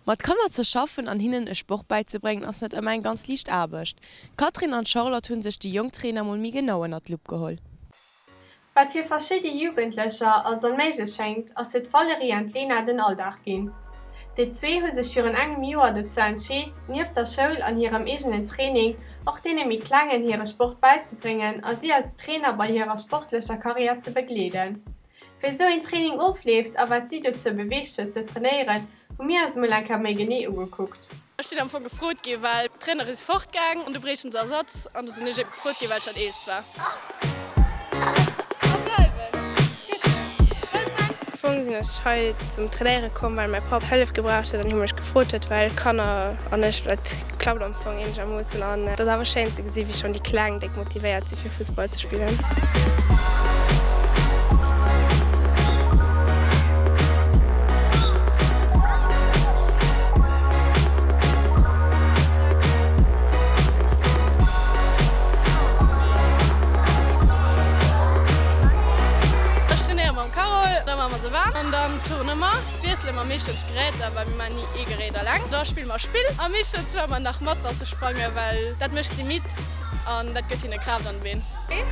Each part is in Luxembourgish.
Mat Kanner ze schaffen an hinnen e Sport bäizebréngen ass net ëmmer eng ganz liicht Aarbecht. D'Catherine an d'Charlotte hunn sech déi jonk Trainer mol méi genau ënnert d'Lupp geholl. Wat fir verschidde Jugendlecher als onméiglech schéngt, ass fir d'Valérie an d'Lena den Alldag ginn. Déi zwee hu sech virun engem Joer dozou entscheet, nieft der Schoul an hirem eegenen Training och deene méi Klengen hire Sport bäizebréngen a si als Trainer bei hirer sportlecher Karriär ze begleeden. Wéi sou een Training ofleeft a wat si dozou beweegt huet ze trainéieren, hu mir eis mol eng Kéier méi genee ugekuckt. Ech sinn am Fong gefrot ginn, well d'Trainerin ass fort gaang an du bréichten se Ersatz an du sinn ech eben gefrot ginn, well ech dat eelst war. Am Fong sinn ech hei zum Trainéiere komm, well mäi Papp Hëllef gebraucht huet an hie mech gefrot huet, well Kanner an ech, dat klappt am Fong eenegermoossen an et ass awer schéin ze gesi wéi schonn déi Kleng déck motivéiert sinn fir Fussball ze spillen. Ech trainéiere mam Carole, da maache mer se waarm an dann turne mer, wiessele mer meeschtens Geräter, well mir maachen ni ee Gerät eleng. Da spille mer Spill a meeschtens maache mer nach Matrasse sprange well dat mécht si midd. An dat gëtt hinne Kraaft an d'Been. Ech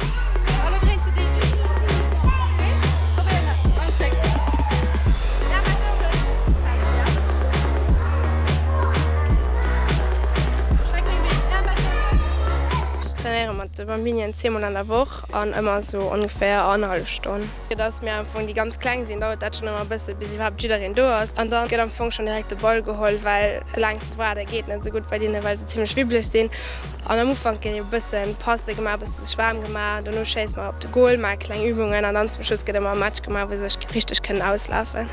trainéiere mat de Bambinien zweemol an der Woch an ëmmer esou ongeféier annerhallef Stonn. Fir dass mir am Fong déi ganz Kleng sinn, dauert dat schonn ëmmer e bësse bis iwwerhaapt jiddereen do ass. An da gëtt am Fong schonn direkt de Ball geholl, well laang ze waarde geet net esou gutt bei deene, well se zimmlech wibbeleg sinn. An am Ufank ginn jo e bësse Passe gemaach, e bësse sech waarm gemaach. Dono schéisse mer op de Goal, maache kleng Übungen an dann zum Schluss gëtt ëmmer e Match gemaach, wou se sech richteg kënnen auslafen.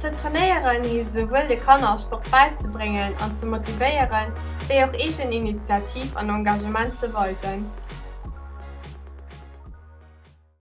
Ze trainéieren heescht esouwuel de Kanner Sport bäizebréngen an ze motivéieren, wéi och eegen Initiativ an Engagement ze weisen.